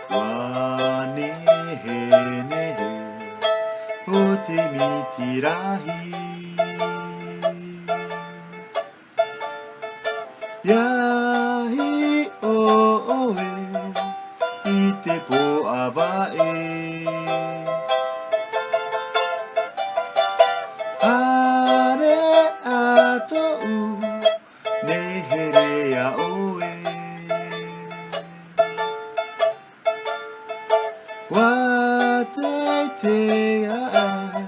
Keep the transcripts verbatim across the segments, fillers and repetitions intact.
ʻUa nehenehe ʻo te miti rahi. ʻIa hiʻo ʻoe i te pō ʻāvaʻe. ʻAre ā tōʻu nehere iā ʻoe. ʻUa teitei aʻe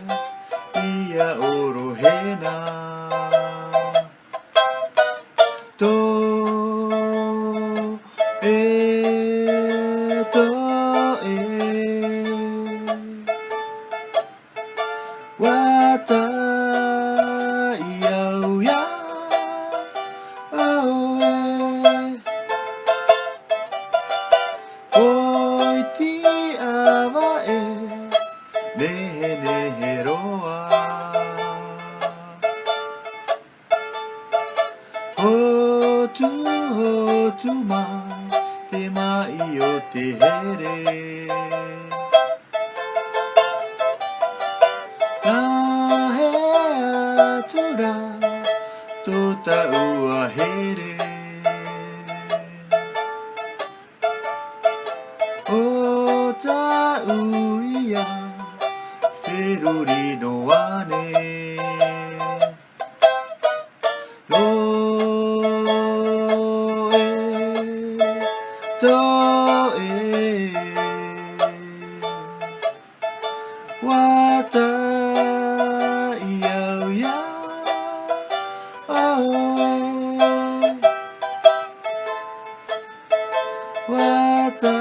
ia ʻorohena. Tō ʻē, tō ʻē. ʻUa tae au iā ʻoe. ʻOi te ʻāvaʻe nehenehe roa. Hotu, hotu mai te maʻi o te here. Nā hea atu rā tō tāua here. ʻO tāʻu ia feruri noa nei. Tō ʻē, tō ʻē. ʻUa tae au iā ʻoe. ʻUa tae